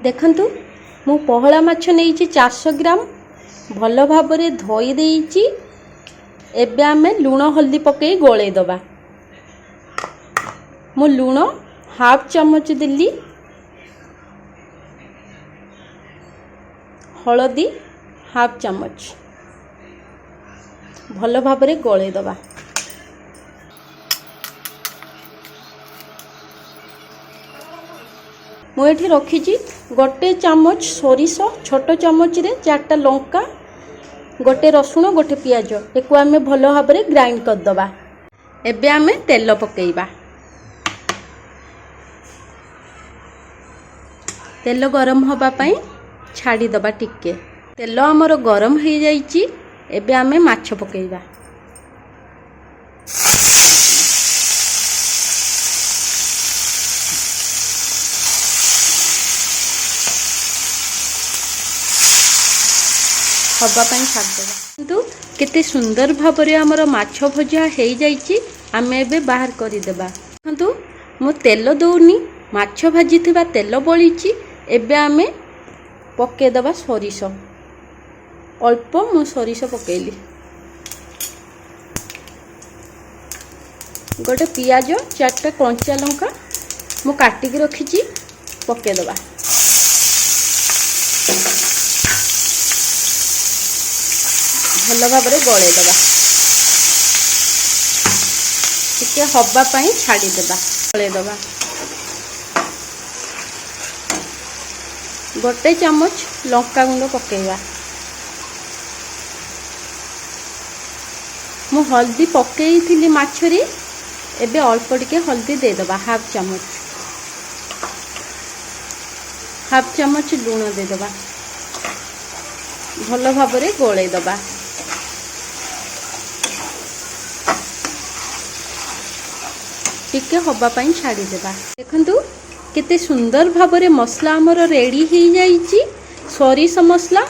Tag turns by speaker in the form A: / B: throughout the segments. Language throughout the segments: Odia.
A: ଦେଖନ୍ତୁ, ମୁଁ ପୋହଳା ମାଛ ନେଇଛି 400 ଗ୍ରାମ, ଭଲ ଭାବରେ ଧୋଇ ଦେଇଛି। ଏବେ ଆମେ ଲୁଣ ହଳଦୀ ପକାଇ ଗୋଳେଇ ଦେବା। ମୁଁ ଲୁଣ ହାଫ୍ ଚାମଚ ଦେଲି, ହଳଦୀ ହାଫ୍ ଚାମଚ। ଭଲ ଭାବରେ ଗୋଳେଇ ଦେବା। ମୁଁ ଏଠି ରଖିଛି ଗୋଟେ ଚାମଚ ସୋରିଷ ଛୋଟ ଚାମଚରେ, ଚାରିଟା ଲଙ୍କା, ଗୋଟେ ରସୁଣ, ଗୋଟେ ପିଆଜ। ଏକୁ ଆମେ ଭଲ ଭାବରେ ଗ୍ରାଇଣ୍ଡ କରିଦେବା। ଏବେ ଆମେ ତେଲ ପକାଇବା। ତେଲ ଗରମ ହେବା ପାଇଁ ଛାଡ଼ିଦେବା ଟିକେ। ତେଲ ଆମର ଗରମ ହେଇଯାଇଛି। ଏବେ ଆମେ ମାଛ ପକାଇବା। ହେବା ପାଇଁ ଛାଡ଼ିଦେବା। କିନ୍ତୁ କେତେ ସୁନ୍ଦର ଭାବରେ ଆମର ମାଛ ଭଜା ହେଇଯାଇଛି। ଆମେ ଏବେ ବାହାର କରିଦେବା। ଦେଖନ୍ତୁ, ମୁଁ ତେଲ ଦେଉନି, ମାଛ ଭାଜିଥିବା ତେଲ ବଳିଛି। ଏବେ ଆମେ ପକାଇଦେବା ସୋରିଷ ଅଳ୍ପ। ମୁଁ ସୋରିଷ ପକାଇଲି। ଗୋଟେ ପିଆଜ, ଚାରିଟା କଞ୍ଚା ଲଙ୍କା ମୁଁ କାଟିକି ରଖିଛି, ପକାଇଦେବା। ଭଲ ଭାବରେ ଗୋଳେଇ ଦେବା। ଟିକେ ହବା ପାଇଁ ଛାଡ଼ିଦେବା। ଗୋଳେଇ ଦେବା। ଗୋଟେ ଚାମଚ ଲଙ୍କାଗୁଣ୍ଡ ପକାଇବା। ମୁଁ ହଳଦୀ ପକାଇଥିଲି ମାଛରେ, ଏବେ ଅଳ୍ପ ଟିକେ ହଳଦୀ ଦେଇଦେବା, ହାଫ୍ ଚାମଚ। ହାଫ୍ ଚାମଚ ଲୁଣ ଦେଇଦେବା। ଭଲ ଭାବରେ ଗୋଳେଇ ଦେବା। ଟିକେ ହେବା ପାଇଁ ଛାଡ଼ିଦେବା। ଦେଖନ୍ତୁ, କେତେ ସୁନ୍ଦର ଭାବରେ ମସଲା ଆମର ରେଡ଼ି ହେଇଯାଇଛି। ସୋରିଷ ମସଲା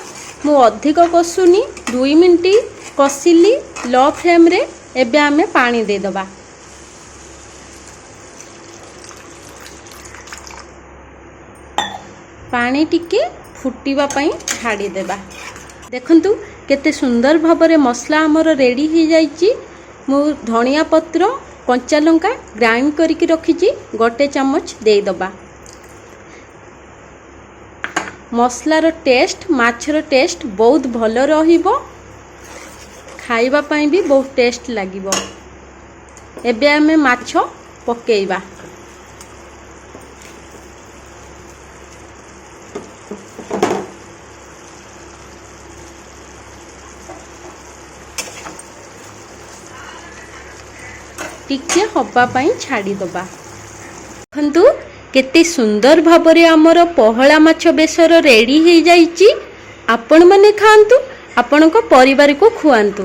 A: ମୁଁ ଅଧିକ କଷୁନି, 2 ମିନିଟ୍ କଷିଲି ଲୋ ଫ୍ଲେମ୍ରେ। ଏବେ ଆମେ ପାଣି ଦେଇଦେବା। ପାଣି ଟିକେ ଫୁଟିବା ପାଇଁ ଛାଡ଼ିଦେବା। ଦେଖନ୍ତୁ, କେତେ ସୁନ୍ଦର ଭାବରେ ମସଲା ଆମର ରେଡ଼ି ହେଇଯାଇଛି। ମୁଁ ଧନିଆ ପତ୍ର, କଞ୍ଚା ଲଙ୍କା ଗ୍ରାଇଣ୍ଡ କରିକି ରଖିଛି, ଗୋଟେ ଚାମଚ ଦେଇଦେବା। ମସଲାର ଟେଷ୍ଟ, ମାଛର ଟେଷ୍ଟ ବହୁତ ଭଲ ରହିବ। ଖାଇବା ପାଇଁ ବି ବହୁତ ଟେଷ୍ଟ ଲାଗିବ। ଏବେ ଆମେ ମାଛ ପକାଇବା। ଟିକେ ହେବା ପାଇଁ ଛାଡ଼ିଦେବା। ଦେଖନ୍ତୁ, କେତେ ସୁନ୍ଦର ଭାବରେ ଆମର ପୋହଳା ମାଛ ବେସର ରେଡ଼ି ହେଇଯାଇଛି। ଆପଣମାନେ ଖାଆନ୍ତୁ, ଆପଣଙ୍କ ପରିବାରକୁ ଖୁଆନ୍ତୁ।